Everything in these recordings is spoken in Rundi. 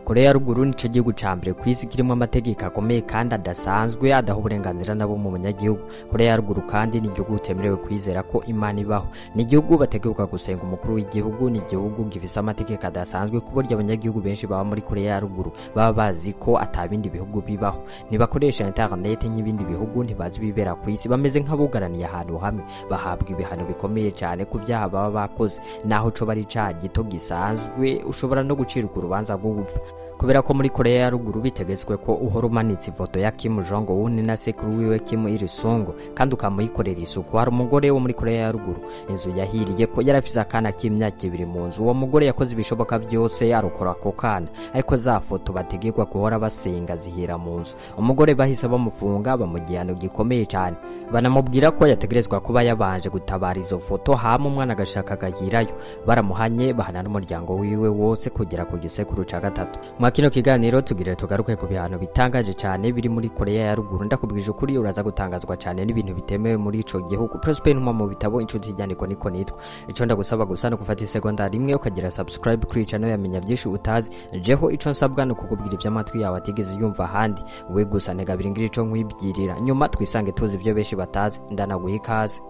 Korea ya ruguru nico gihugu ca mbere kw'isi kirimwo amategeko akomeye kandi adasanzwe adaha uburenganzira na bumwe umunyagihugu. Korea ya ruguru kandi ni igihugu utemerewe kwizera ko Imana ibaho. Ni igihugu bateguka gusenga umukuru w'igihugu, ni igihugu gifise amategeko adasanzwe ku buryo abanyagihugu benshi baba muri Korea ya ruguru baba bazi ko atabindi bihugu bibaho. Ntibakoresha internet nk'ibindi bihugu, ntibazi ibibera kw'isi, bameze nk'abugaraniye ahantu hamwe. Bahabwa ibihano bikomeye cane ku vyaha baba bakoze, naho coba ari icaha gito gisanzwe ushobora no gucirwa urubanza rwo gupfa. Kubera ko muri Korea ya ruguru bitegetswe ko uhora umanitse ifoto ya Kim Jong Un na sekuru wiwe Kim Il Sung kandi ukamuyikorera isuku. Hari umugore wo muri Korea ya ruguru inzu yahiriye ko yarafise akana k'imyaka 2 mu nzu. Uwo mugore yakoze ibishoboka byose arokora ako kana, ariko za foto bategekwa guhora basenga zihira mu nzu. Umugore bahise bamufunga bamugihano gikomeye cyane, banamubwira ko yategerezwa kuba yabanje gutabara izo foto hama umwana agashaka agahirayo. Baramuhanye bahana n'umuryango wiwe wose kugera ku gisekuru ca gatatu. Mwa kino kiganiro tugire tugaruke ku bihano bitangaje cyane biri muri Korea ya ruguru. Ndakubwije ukuri uraza gutangazwa cyane n'ibintu bitemewe muri ico gihugu. Prosper Ntuma mu bitabo inshuti y'inyandiko niko nitwa. Ico ndagusaba gusa no gufata isegonda rimwe ukagira subscribe kuri channel ya Menya Byinshi Utazi. Jeho ico nsabwa no kukubwira ivy'amatwi yawe atigeze yumva ahandi. We gusa ntega biringira ico nkwibwirira, nyuma twisange tuzi ivyo benshi batazi. Ndanaguha ikaze.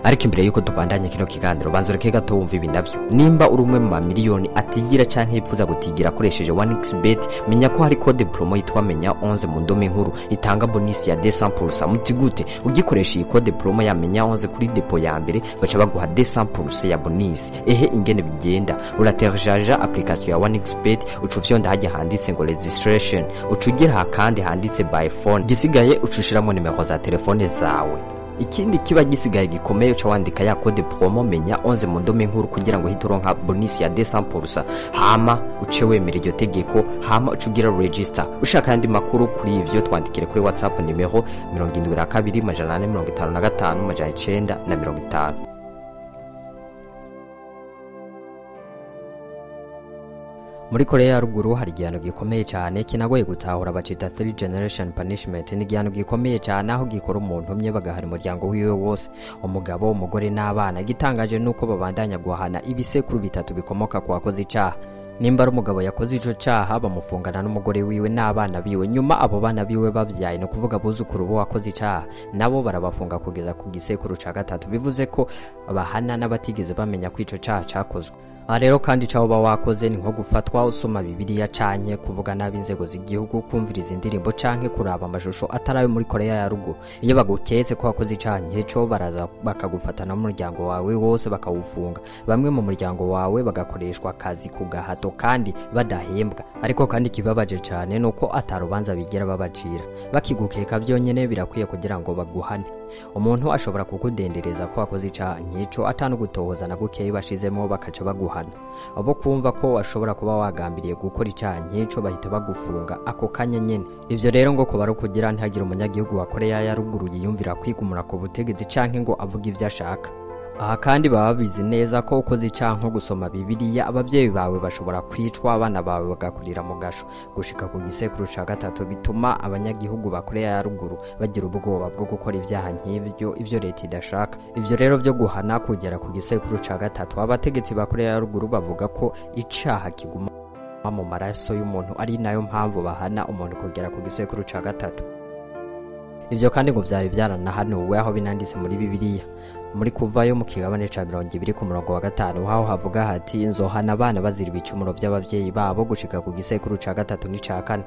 Ariko imbere yuko tubandanye kino kiganiro banza ureke gato wumva ibi navyo. Nimba uri umwe mu mamiliyoni atigira canke yipfuza gutigira akoresheje 1xbet, menya ko hari code promo yitwa menya 11 mu ndome nkuru itanga bonus ya 200%. Muti gute? Ugikoresha iyi code promo ya menya 11 kuri depo ya mbere baca baguha 200% ya bonus. Ehe ingene bigenda, uraterjaja application ya 1xbet, uca ufyonda hajya handitse ngo registration, uca ugira kandi handitse by phone, gisigaye ucushiramo nimero za telefone zawe. Ikindi kiba gisigaye gikomeye uca wandika ya code promo menya 11 mu ndome nkuru kugira ngo uhite uronka bonus ya 200%, hama uce wemera iryo tegeko, hama uce ugira register. Ushaka andi makuru kuri ivyo twandikire kuri WhatsApp nimero 72 455 950. Muri Korea ya ruguru hari igihano gikomeye cyane kinagoye gutahura, bacita 3 generation punishment. Ni igihano gikomeye cyane aho gikora umuntu umwe bagahana umuryango wiwe wose, umugabo, umugore n'abana. Igitangaje nuko babandanya guhana ibisekuru bitatu bikomoka ku wakoze icaha. Nimba ari umugabo yakoze ico caha bamufungana n'umugore wiwe n'abana biwe, nyuma abo bana biwe babyaye no kuvuga abuzukuru bo wakoze icaha nabo barabafunga kugeza ku gisekuru ca gatatu. Bivuze ko bahana n'abatigeze bamenya ko ico caha cakozwe. Aha rero kandi ico uba wakoze ni nko gufatwa usoma Bibiliya canke kuvuga nabi inzego z'igihugu, kumviriza indirimbo canke kuraba amashusho atari ayo muri Korea ya ruguru. Iyo baguketse ko wakoze icaha nk'ico baraza bakagufatana n'umuryango wawe wose bakawufunga. Bamwe mu muryango wawe bagakoreshwa akazi ku gahato kandi badahembwa. Ariko kandi kibabaje cane nuko atarubanza bigera babacira. Bakigukeka byonyene birakwiye kugira ngo baguhane. Umuntu ashobora kukudendereza ko wakoze icaha nk'ico atanugutohoza na gukeyi bashizemo bakaca baguhana. Abo kumva ko washobora kuba wagambiriye gukora icaha nk'ico bahita bagufunga ako kanya nyene. Ivyo rero ngo kuba ari ukugira ntihagire umunyagihugu wa Korea ya ruguru yiyumvira kwigumura ku butegetsi canke ngo avuge ivyo ashaka. Aha kandi baba babizi neza ko ukoze icaha nko gusoma Bibiliya abavyeyi bawe bashobora kwicwa, abana bawe bagakurira mu gasho gushika ku gisekuru ca gatatu. Bituma abanyagihugu ba Korea ya ruguru bagira ubwoba bwo gukora ivyaha nk'ivyo, ivyo leta idashaka. Ivyo rero vyo guhana kugera ku gisekuru ca gatatu, abategetsi ba Korea ya ruguru bavuga ko icaha kiguma mu maraso y'umuntu, ari nayo mpamvu bahana umuntu kugera ku gisekuru ca gatatu. Ivyo kandi ngo vyari vyaranahanuwe aho binanditse muri Bibiliya. Muri kuvayo mu kigabane ca 20 ku murongo wa 5 aho havuga hati nzohana abana bazira ibicumuro by'abavyeyi babo gushika ku gisekuru ca gatatu n'ica kane.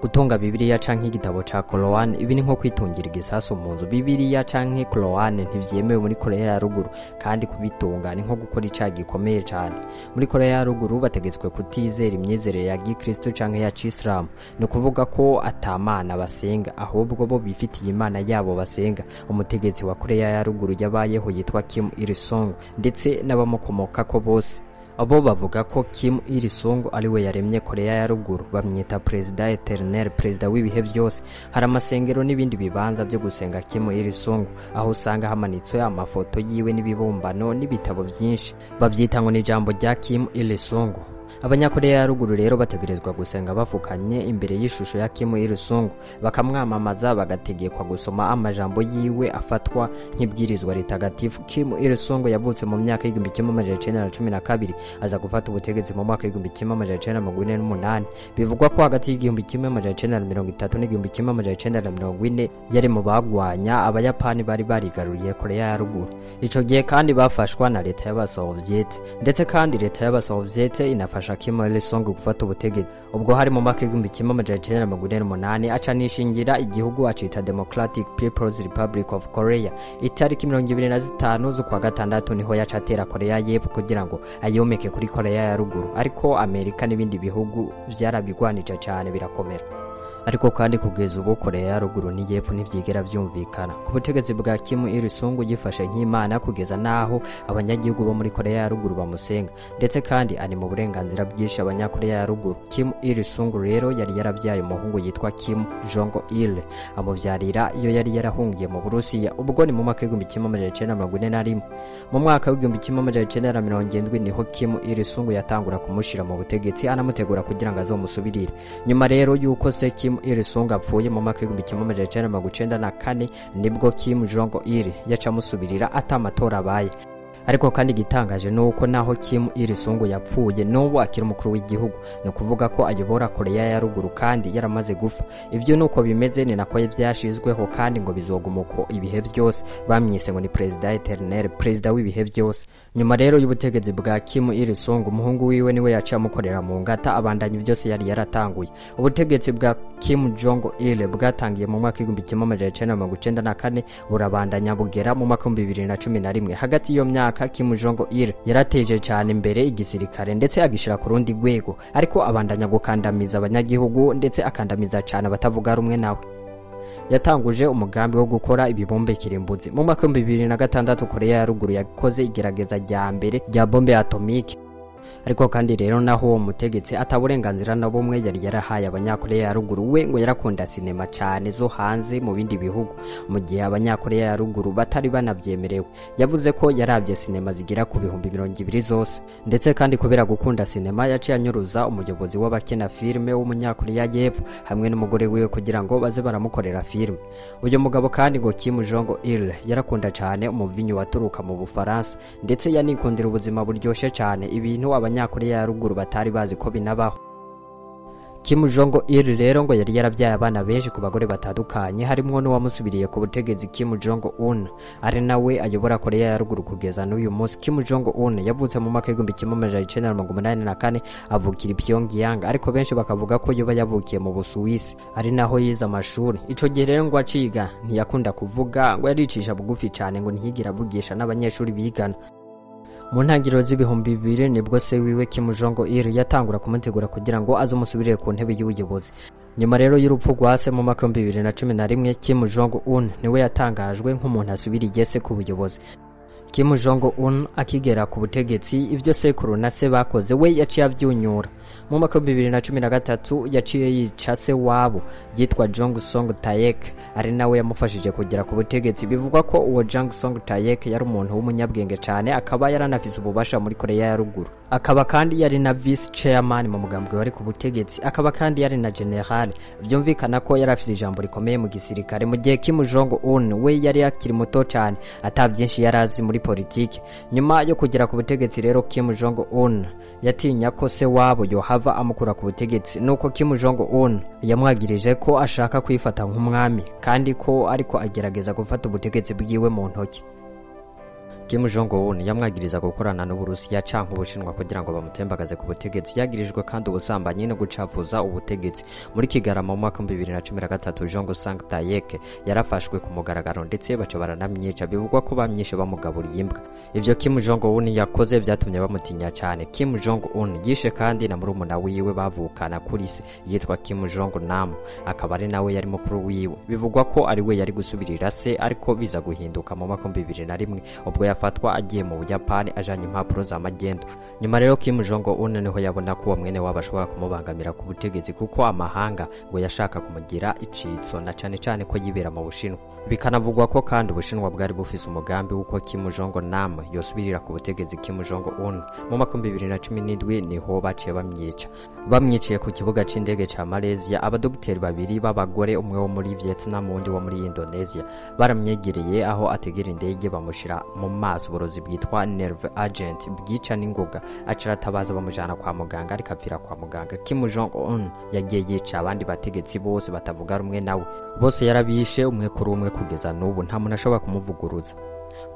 Gutunga Bibiliya canke igitabo ca Koran ibi ni nko kwitungira igisasu mu nzu. Bibiliya canke Koran ntivyemewe muri Korea ya ruguru, kandi kubitunga ni nko gukora icaha gikomeye cane. Muri Korea ya ruguru bategetswe kutizera imyizerere ya Gikristo canke ya Cisilamu, ni ukuvuga ko atamana basenga, ahubwo bo bifitiye imana yabo basenga. Umutegetsi wa Korea ya ruguru yabayeho yitwa Kim Il Sung ndetse n'abamukomokako bose. Abo bavuga ko Kim Il Sung ari we yaremye Korea ya ruguru, bamwita Perezida Eternel, perezida w'ibihe byose. Hari amasengero n'ibindi bibanza byo gusenga Kim Il Sung, aho usanga hamanitswe amafoto yiwe n'ibibumbano n'ibitabo byinshi. Babyita ngo ni ijambo rya Kim Il Sung. Abanyakoreya ya ruguru rero bategerezwa gusenga bafukanye imbere y'ishusho ya Kim Il Sung, bakamwamamaza, bagategekwa gusoma amajambo yiwe afatwa nk'ibwirizwa ritagatifu. Kim Il Sung yavutse mu myaka y'1912, aza gufata ubutegetsi mu mwaka w'1948. Bivugwa ko hagati y'1930 n'1940 yari mu bagwanya Abayapani bari barigaruriye Korea ya ruguru. Ico gihe kandi bafashwa na leta y'Abasoviete, ndetse kandi leta y'Abasoviete inafasha Kim Il Sung gufata ubutegetsi. Ubwo hari mu mwaka w'1948, aca nishingira igihugu acita Democratic People's Republic of Korea. Itariki 25 z'ukwa gatandatu niho yaca atera Korea y'Epfo kugira ngo ayomeke kuri Korea ya ruguru, ariko Amerika n'ibindi bihugu vyarabigwanije cane birakomera. Ariko kandi kugeza ubu Korea ya ruguru n'iyepfo ntivyigera vyumvikana. Ku butegetsi bwa Kim Il Sung yifashe nk'Imana kugeza naho abanyagihugu bo muri Korea ya ruguru bamusenga, ndetse kandi ari mu burenganzira bwinshi abanyakorea ya ruguru. Kim Il Sung rero yari yarabyaye umuhungu yitwa Kim Jong Il, amuvyarira iyo yari yarahungiye mu Burusiya. Ubwo ni mu mwaka w'1941. Mu mwaka w'1970 niho Kim Il Sung yatangura kumushira mu butegetsi, anamutegura kugira ngo azomusubirire. Nyuma rero yuko se Kim Il Sung apfuye mu mwaka w'1994, nibwo Kim Jong Il yaca amusubirira ata amatora abaye. Ariko kandi igitangaje ni uko naho Kim Il Sung yapfuye, n'ubu akiri umukuru w'igihugu, ni ukuvuga ko ayobora Korea ya ruguru kandi yaramaze gufa. Ivyo nuko bimeze, ni nako vyashizweho, kandi ngo bizoguma uko ibihe vyose. Bamwise ngo ni perezida éternel, perezida w'ibihe byose. Nyuma rero y'ubutegetsi bwa Kim Il Sung, umuhungu wiwe niwe yaciye amukorera mu ngata, abandanya byose yari yaratanguye. Ubutegetsi bwa Kim Jong Il bwatangiye mu mwaka w'1994, burabandanya bugera mu mwaka w'2011. Hagati y'iyo myaka Kim Jong Il yarateje cyane imbere igisirikare, ndetse agishira ku rundi rwego, ariko abandanya gukandamiza abanyagihugu, ndetse akandamiza cyane abatavuga rumwe nawe. Yatanguje umugambi wo gukora ibibombe kirimbuzi. Mu mwaka w'2006 Korea ya ruguru yakoze igerageza rya mbere rya bombe atomike. Ariko kandi rero naho uwo mutegetsi ataburenganzira na bumwe yari yarahaye abanyakoreya ya ruguru, we ngo yarakunda sinema cyane zo hanze mu bindi bihugu, mu gihe abanyakoreya ya ruguru batari banabyemerewe. Yavuze ko yarabye sinema zigera ku 20,000 zose, ndetse kandi kubera gukunda sinema yaciye anyuruza umuyobozi w'abakina filime w'umunyakoreya y'Epfo hamwe n'umugore wiwe kugira ngo baze baramukorera filime. Uyu mugabo kandi ngo Kim Jong Il yarakunda cyane umuvinyu waturuka mu Bufaransa, ndetse yanikundira ubuzima buryoshye cyane, ibintu abanyakoreya ya ruguru batari bazi ko binabaho. Kim Jong Il rero ngo yari yarabyaye abana benshi ku bagore batandukanye, harimwo n'uwamusubiriye ku butegetsi Kim Jong Un, ari nawe ayobora Korea ya ruguru kugeza n'uyu munsi. Kim Jong Un yavutse mu mwaka w'1984, avukira i Pyongyang, ariko benshi bakavuga ko yoba yavukiye mu Busuwisi, ari naho yize amashuri. Ico gihe rero ngo aciga ntiyakunda kuvuga, ngo yaricisha bugufi cyane, ngo ntiyigira avugisha n'abanyeshuri bigana. Mu ntangiriro z'2000 nibwo se wiwe Kim Jong Il yatangura kumutegura kugira ngo aze umusubirire ku ntebe y'ubuyobozi. Nyuma rero y'urupfu rwa se mu mwaka w'2011, Kim Jong Un niwe yatangajwe nk'umuntu asubiriye se ku buyobozi. Kim Jong Un akigera ku butegetsi, ibyo sekuru na se bakoze we yaciye abyunyura. Mu mwaka w'2013 yaciye yica se wabo yitwa Jong Song Taek, ari nawe yamufashije kugera ku butegetsi. Bivugwa ko uwo Jong Song Taek yari umuntu w'umunyabwenge cyane, akaba yaranafise ububasha muri Korea ya ruguru, akaba kandi yari na vice chairman mu mugambwe wari ku butegetsi, akaba kandi yari na general. Byumvikana ko yari afise ijambo rikomeye mu gisirikare, mu gihe Kim Jong Un we yari akiri muto cyane, ata byinshi yari azi muri politiki. Nyuma yo kugera ku butegetsi rero, Kim Jong Un yatinya ko se wabo yohava amukura ku butegetsi, nuko Kim Jong Un yamwagirije ko ashaka kwifata nk'umwami, kandi ko ariko agerageza gufata ubutegetsi bwiwe mu ntoki. Kim Jong Un yamwagiriza gukorana n'Uburusiya canke Ubushinwa kugira ngo bamutembagaze ku butegetsi. Yagirijwe kandi ubusambanyi no gucafuza ubutegetsi. Muri Kigarama mu mwaka w'2013 Jong Sang Taek yarafashwe ku mugaragaro, ndetse baca baranamyica. Bivugwa ko bamyishe bamugaburiye imbwa. Ivyo Kim Jong Un yakoze byatumye bamutinya cyane. Kim Jong Un yishe kandi na murumuna wiwe bavukana kuri se yitwa Kim Jong Nam, akaba ari nawe yari mukuru wiwe. Bivugwa ko ari we yari gusubirira se, ariko biza guhinduka mu mwaka w'2001 ubwo yafatwa agiye mu Buyapani ajanye impapuro za magendo. Nyuma rero Kim Jong Un niho yabona ko uwo mwene wabo ashobora kumubangamira ku butegetsi, kuko amahanga ngo yashaka kumugira icitso, na cane cane ko yibera mu Bushinwa. Bikanavugwa ko kandi Ubushinwa bwari bufise umugambi w'uko Kim Jong Nam yosubirira ku butegetsi Kim Jong Un. Mu mwaka 2017 niho baciye bamwica. Bamwiciye ku kibuga c'indege ca Malaysia. Abadogiteri babiri b'abagore, umwe wo muri Vietnam uwundi wo muri Indonesia, baramwegereye aho ategera indege, bamushira mu maso uburozi bwitwa nerve agent bwica n'ingoga. Aca aratabaza, bamujana kwa muganga, ariko apfira kwa muganga. Kim Jong Un yagiye yica abandi bategetsi bose batavuga rumwe nawe, bose yarabishe umwe kuri umwe. Kugeza n'ubu nta muntu ashobora kumuvuguruza,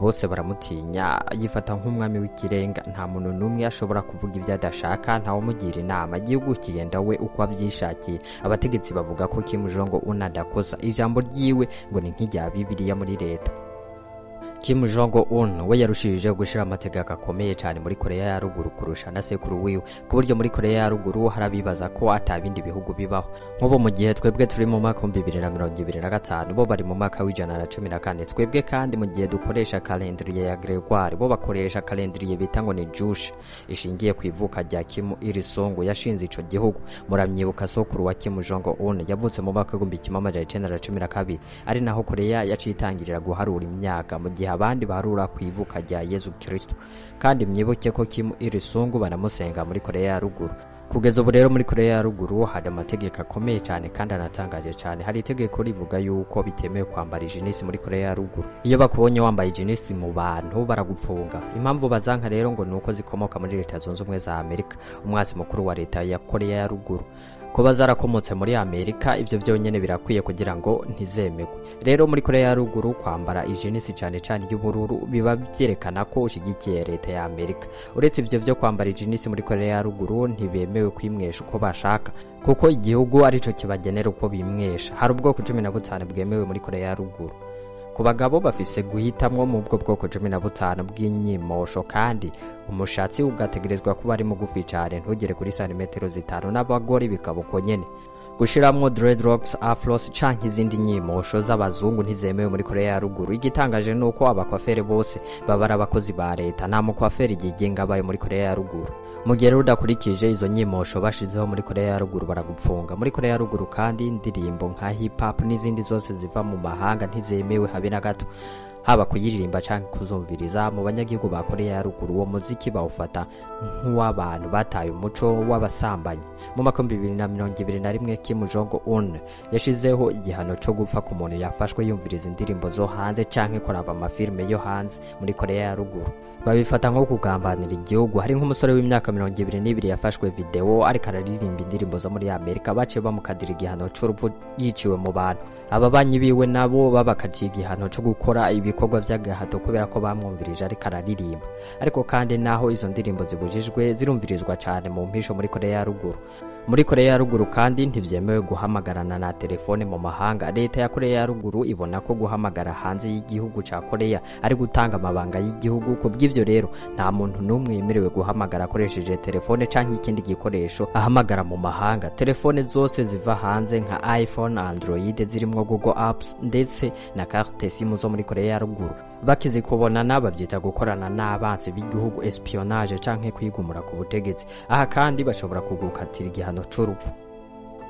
bose baramutinya, yifata nk'umwami w'ikirenga. Nta muntu n'umwe ashobora kuvuga ibyo adashaka, ntawumugira inama, igihugu kigenda we uko abyishakiye. Abategetsi bavuga ko Kim Jong Un adakosa, ijambo ryiwe ngo ni nk'irya Bibiliya muri leta. Kim Jong Un we yarushije gushira amategeko akomeye cyane muri Korea ya Ruguru kurusha na sekuru wiwe, ku buryo muri Korea ya Ruguru harabibaza ko atabindi bihugu bibaho. Nk'ubu mu gihe twebwe turi mu mwaka 2025, bo bari mu mwaka w'114. Twebwe kandi mu gihe dukoresha calendrier ya Gregoire, bo bakoresha calendrier bita ngo ni Juche, ishingiye ku ivuka rya Kim Il Sung yashinze ico gihugu. Muramyibuka, sokuru wa Kim Jong Un yavutse mu mwaka w'1912, ari naho Korea yaciye itangirira guharura imyaka, mu gihe abandi baharura ku ivuka rya Yezu Kristo. Kandi mwibuke ko Kim Il Sung banamusenga muri Korea ya Ruguru. Kugeza ubu rero muri Korea ya Ruguru hari amategeko akomeye cyane kandi anatangaje cyane. Hari itegeko rivuga yuko bitemewe kwambara ijinisi muri Korea ya Ruguru. Iyo bakubonye wambaye ijinisi mu bantu baragupfunga. Impamvu bazanka rero ngo nuko zikomoka muri Leta Zunze Ubumwe za Amerika, umwasi mukuru wa leta ya Korea ya Ruguru. Kuba zarakomotse muri Amerika, ibyo byonyine birakwiye kugira ngo ntizemegwe. Rero muri Korea ya Ruguru kwambara ijinisi, cyane cyane y'ubururu, biba byerekana ko ushyigikiye leta ya Amerika. Uretse ibyo byo kwambara ijinisi, muri Korea ya Ruguru ntibemewe kwimwesha uko bashaka, kuko igihugu arico kibagenera uko bimwesha. Hari ubwoko 15 bwemewe muri Korea ya Ruguru. Ku bagabo bafise guhitamwo mu bwo bwoko 15 bw'inyimosho, kandi umushatsi ugategerezwa kuba ari mugufi cyane, ntugere kuri santimetero 5, n'abagore bikaba uko nyene. Gushiramwo dreadlocks, afros canke izindi nyimosho z'abazungu ntizemewe muri Korea ya Ruguru. Igitangaje nuko abakwafere bose baba ari abakozi ba leta, nta mukwaferi yigenga abaye muri Korea ya Ruguru. Mu gihe rero udakurikije izo nyimosho bashizeho muri Korea ya Ruguru, baragupfunga. Muri Korea ya Ruguru kandi indirimbo nka hip hop n'izindi zose ziva mu mahanga ntizemewe habe na gato, haba kuyiririmba canke kuzumviriza. Mu banyagihugu ba Korea ya Ruguru uwo muziki bawufata nk'uw'abantu bataye umuco, w'abasambanyi. Mu mwaka 2021 Kim Jong Un yashizeho igihano co gupfa ku muntu yafashwe yumviriza indirimbo zo hanze canke kuraba amafilme yo hanze. Muri Korea ya Ruguru babifata nko kugambanira igihugu. Hari nk'umusore w'imyaka 22 yafashwe video ariko araririmba indirimbo zo muri Amerika, baciye bamukadira igihano c'urupfu, yiciwe mu bantu. Ababanyi biwe nabo babakatiye igihano co gukora ibikorwa vy'agahato kubera ko bamwumvirije ariko araririmba. Ariko kandi naho izo ndirimbo zibujijwe, zirumvirizwa cane mu mpisho muri Korea ya Ruguru. Muri Korea ya Ruguru kandi ntivyemewe guhamagarana na telefone mu mahanga. Leta ya Korea ya Ruguru ibona ko guhamagara hanze y'igihugu ca Korea ari gutanga amabanga y'igihugu. Ku bw'ivyo rero nta muntu n'umwe yemerewe guhamagara akoresheje telefone canke ikindi gikoresho ahamagara mu mahanga. Telefone zose ziva hanze nka iPhone, Android zirimwo Google Apps ndetse na carte SIM zo muri Korea ya Ruguru, bakizikubonana bavyita gukorana n'abansi b'igihugu, espionnage, canke kwigumura ku butegetsi. Aha kandi bashobora kugukatira igihano c'urupfu.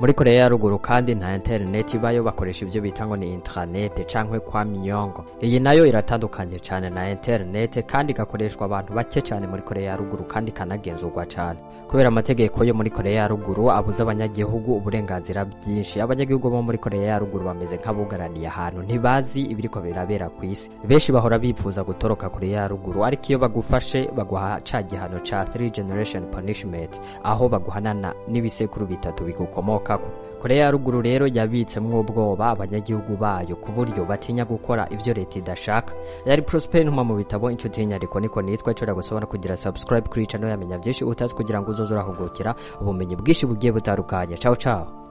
Muri Korea ya Ruguru kandi nta internet ibayo, bakoresha ibyo bita ngo ni intranet canke Kwangmyong. Iyi nayo iratandukanye cyane na internet, kandi igakoreshwa abantu bake cyane muri Korea ya Ruguru, kandi ikanagenzurwa cyane kubera amategeko yo muri Korea ya Ruguru abuza abanyagihugu uburenganzira bwinshi. Abanyagihugu bo muri Korea ya Ruguru bameze nk'abugaraniye ahantu, ntibazi ibiriko birabera ku isi. Benshi bahora bifuza gutoroka Korea ya Ruguru, ariko iyo bagufashe baguha ca gihano ca three generation punishment, aho baguhanana n'ibisekuru bitatu bigukomokako. Korea ya Ruguru rero yabitsemwo ubwoba abanyagihugu bayo, ku buryo batinya gukora ibyo leta idashaka. Yari Prosper Ntuma mu bitabo Inshuti y'Inyandiko, niko nitwa. Nshobora gusobana kugira subscribe kuri channel yamenya byinshi utazi, kugira ngo uzoze urahugukira ubumenyi bwinshi bugiye butandukanye. Ciao ciao.